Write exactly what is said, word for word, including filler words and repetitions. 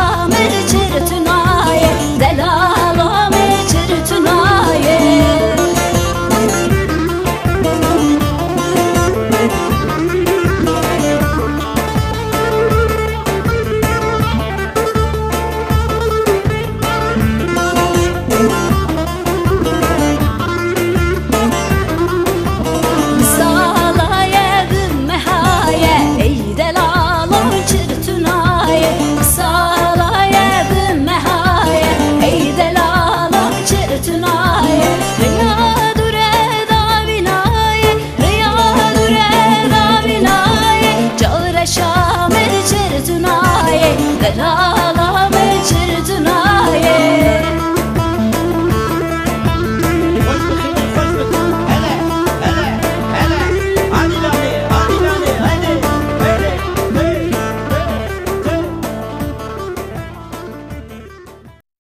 Amir çirtunaye, delala me çirtunaye. Salaye bi mehaye, ey delalo çirtunaye. Salaye bi mehaye, ey delalo çirtunaye. Riya dure davinaye, riya dure davinaye. Çare şamir çirtunaye, delalo